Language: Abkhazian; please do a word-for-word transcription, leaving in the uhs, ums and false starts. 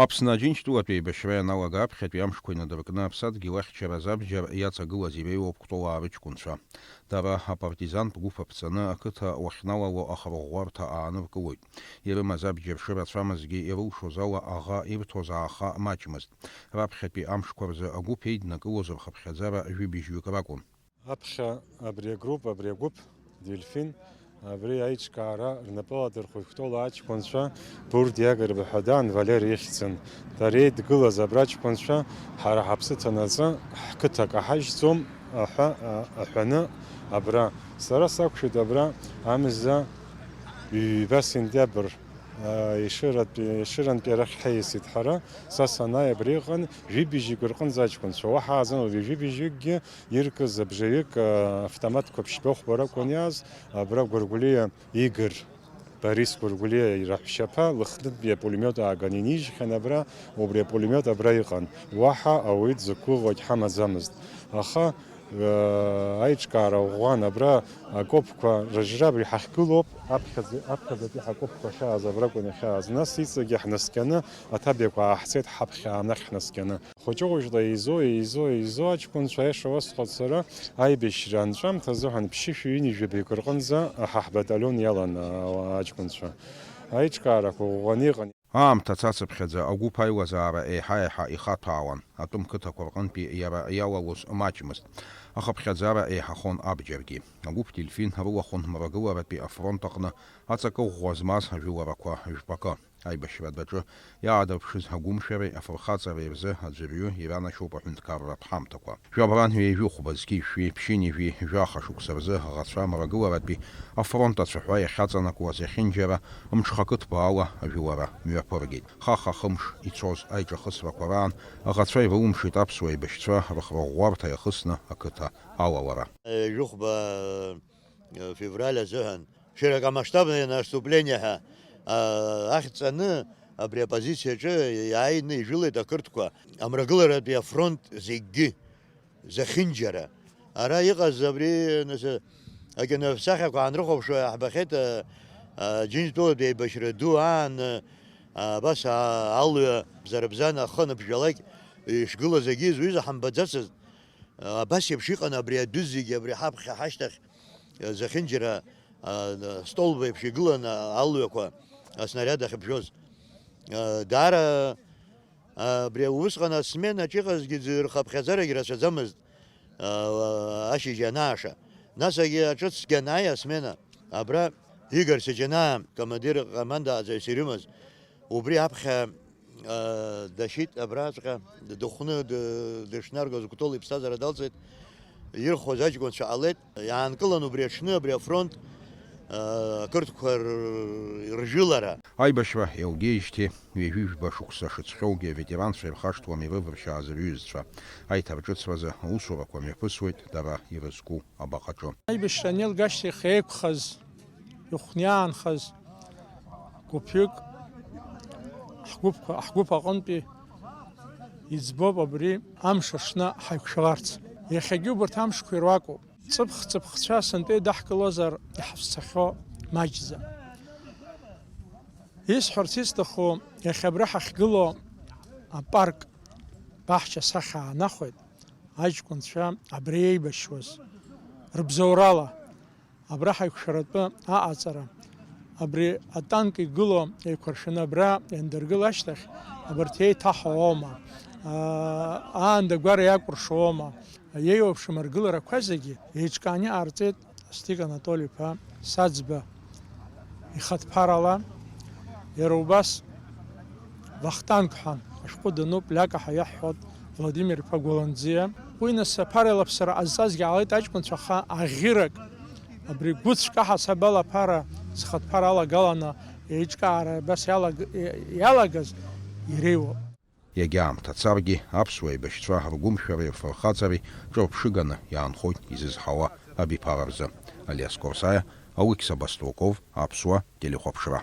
Аԥсны Аџьынџьтәылатә еибашьра ианалага аԥхьатәи амшқәа инадыркны аԥсадгьыл ахьчара азабџьар иаҵагылаз иреиуоуп Кәтолаа рыҷкәынцәа. Дара апартизантә гәыԥ аԥҵаны ақыҭа уахьналало ахырӷәӷәарҭа ааныркылоит. Ирымаз абџьар шырацәамызгьы ирылшоз ала аӷа ирҭоз ааха маҷмызт. Раԥхьатәи амшқәа рзы агәыԥ еиднакылоз рхыԥхьаӡара жәибжьҩык ракәын. Аԥхьа абри агрупп, абри агәыԥ, Дельфин, абри аиҿкаара рнапы аладырхәит Кәтол аҷкәынцәа, Бурдиа Гарбаҳәадан Валер ихьӡын. Дара еидгылаз абра аҷкәынцәа, ҳара ҳаԥсы ҭанаҵы, ҳқыҭа каҳажьӡом аҳәа-, а-, аҳәаны абра. Сара сақәшәеит абра амза ҩба сентиабр, а, ешыратәи, ешырантәи арахь ҳаиасит ҳара. Са санааи абри ыҟан, жәибжьык рҟынӡа аҷкәынцәа. Уаҳа аазын, уажәы жәибжьыкгьы иркыз абжаҩык, а, автоматқәа ԥшьба хәба ракәын иааз, абра Гәыргәлиа Игор, Борис Гәыргәлиа раҳәшьаԥа, Лыхнытәи апулемиот ааган инижьхьан абра, убри апулемиот абра иҟан. Уаҳа ауаҩы дзықәгәыӷуагь ҳамаӡамызт. Аха, а, аиҿкаара ӷәӷәан, абра акопқәа рыжра абри ҳахьгылоуп, аԥхьаӡа-, аԥхьаӡатәи ҳакопқәа ахьааз абракәын иахьааз. Нас иҵегьы ҳнаскьаны, аҭабиақәа ааҳцеит ҳаԥхьа аанахь ҳнаскьаны. Хәыҷы-хәыҷла еизо, еизо, еизо аҷкәынцәа, аиаша уасҳәап сара, аибашьра анҵәамҭа азыҳәан ԥшьышәи ҩынҩажәи баҩык рҟынӡа ҳа ҳбаталион иалан, а, аҷкәынцәа. Аиҿкаарақәа ӷәӷәаны иҟан. Аамҭа цацыԥхьаӡа агәыԥ аилазаара еиҳа-еиҳа ихаҭәаауан, атәым қыҭақәа рҟынтәи иара иалалоз маҷмызт, ахыԥхьаӡара еиҳахон абџьаргьы. Агәыԥ Дельфин рылахәын мрагыларатәи афронт аҟны аҵакы ӷәӷәа змаз ажәыларақәа жәпакы. Аибашьра адәаҿы иаадырԥшыз агәымшәареи афырхаҵареи рзы аӡәырҩы иранашьоуп аҳәынҭқарратә ҳамҭақәа. Жәабран ҩажәи хәба зқьи жәшәи ԥшьынҩажәи жәаха шықәса рзы аӷацәа мрагыларатәи афронт ацәаҳәа иахьаҵанакуаз иахьынџьара мҽхакы ҭбаала ажәылара мҩаԥыргеит. Хаха-хымш ицоз аиҿахысрақәа раан аӷацәа ирылымшеит аԥсуа еибашьцәа рыхрыӷәӷәарҭа иахысны ақыҭа алалара. Ҩажәи хәба февраль азыҳәан, широкомасштабное наступление ҳәа, а, ахьӡ ҵаны, абри апозициаҿы иааины ижәылеит ақырҭқәа, амрагыларатәи афронт зегьгьы, зехьынџьара. Ара иҟаз абри, нас, акиноаԥсахьақәа аанрыхәаԥшуа иаҳбахьеит, а, а, Џьынџьтәылатә еибашьра ду аан, а, абас, а, алҩа бзарбзан ахы аныбжьалак ишгылаз агьи зҩыза ҳамбаӡацызт. Абас еиԥш иҟан абри адәы зегьы, абри ҳаԥхьа ҳашьҭахь, зехьынџьара, а, столб еиԥш игылан, а, алҩақәа, аснариад ахьыбжьоз. А, даара, а, абри усҟан асменаҿ иҟазгьы ӡ-, рхыԥхьаӡарагьы рацәаӡамызт, а, ашьыжь анааша. Насгьы аҿыцгьы анааи асмена, абра Игор Сиҷанаа, командир, командааӡаҩыс ирымаз, убри аԥхьа а, дашьит абраҵәҟьа, дыхәны ды-, дышнаргоз Кәтол иԥсҭазаара далҵит, ирхәоз аҷкәынцәа ҟалеит, иаанкылан убри аҽны абри афронт, а, ақырҭқәа р-, ржәылара. Аибашьра еилгеижьҭеи ҩажәи жәба шықәса шыцәхьоугьы аветеранцәа ирхашҭуам ирывыршьааз рҩызцәа. Аиҭарҿыцразы аусурақәа мҩаԥысуеит дара ирызку абаҟаҿы. Аибашьра анеилга ашьҭахь еиқәхаз, ихәниаанхаз гәыԥҩык ҳгәыԥқәа, ҳгәыԥ аҟынтәи иӡбоуп абри амш аҽны ҳаиқәшәаларц. Иахьагьы убарҭ амшқәа ируакуп. Ҵыԥх-ҵыԥхцәа сынтәа еидаҳкылозар иҳацәцахьоу маҷӡам. Исҳәарц исҭаху, иахьа абра ҳахьгылоу апарк баҳча сахьаанахәеит, аҷкәынцәа абра еибашьуаз рыбзоурала, абра ҳаиқәшәаратәы аҟаҵара, абри атанк игылоу еиқәыршәаны абра иандыргыл ашьҭахь, абарҭ еиҭаҳауоума, аа, аандагәара иакәыршоума, еиуеиԥшым аргыларақәа зегьы еиҿкааны иҟарҵеит Астик Анатоли-иԥа Саӡба ихатә ԥарала, иара убас Вахтанг ҳәа ашәҟәы дануп, Лиака ҳәа иаҳҳәоит Владимир-иԥа Гәаланӡиа. Уи нас аԥара еилаԥсара ҟазҵазгьы ҟалеит аҷкәынцәа, аха аӷьырак, абри гәыцәк аҳасабала аԥара зхатә ԥара алагаланы еиҿкаара абас иалаг-, иалагаз иреиуоуп. Иагьа аамҭа царгьы, аԥсуа еибашьцәа ргәымшәареи рфырхаҵареи ҿырԥшыганы иаанхоит изызҳауа абиԥара рзы. Алиас Корсаиа, Алықьса Баструков, Аԥсуа телехәаԥшра.